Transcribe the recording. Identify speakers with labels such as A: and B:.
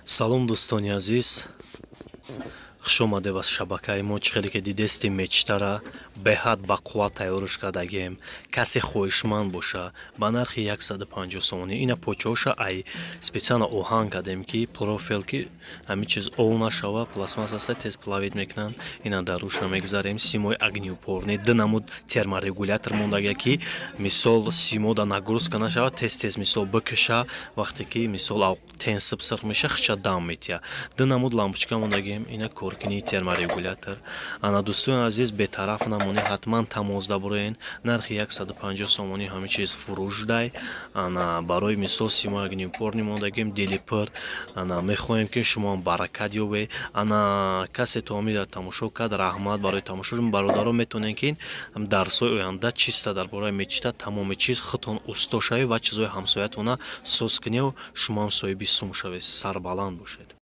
A: Салом, дӯстони азиз, хушомадед ба шабакаи мо. Чӣ хеле ки дидестем, мечтара беҳад бақувват тайёрш кардагем. Касе хоҳишманд боша, ба нархи 150 сомонӣ. Ина почаоша ай специально оҳан кардем, ки профил, ки ҳамин чиз ов нашава. Пластмасс аста, тез плавить мекунанд. Ина дар руша мегзарем. Симои огнеупорный, ду намуд терморегулятор мондага, ки мисол симода нагрузка нашава, тез тез мисол бикиша. Вақте ки мисол тен сибсирх меша, хича дам метия. Ду намуд лампочка мондагем. Ина коркини терморегулятор. Ана, дӯстони азиз, бетараф намонӣ, ҳатман тамос дабуроен. Нархи 150 сомонӣ ҳамин чиз фурӯшдай. Ана, барои мисол, симои огнеупорный мондагем, дили пур. Ана, мехоҳем, ки шумоам баракат ёбед. Ана, касе то омида тамошо кард, раҳмат барои тамошо. Бародаро, метавонем, ки дарсҳои оянда чиста дар бораи мечта, тамоми чиз худтон усто шавед ва чизҳои ҳамсоятона соз кунед, шумоам соҳиби сум шавед. Сарбаланд бошед.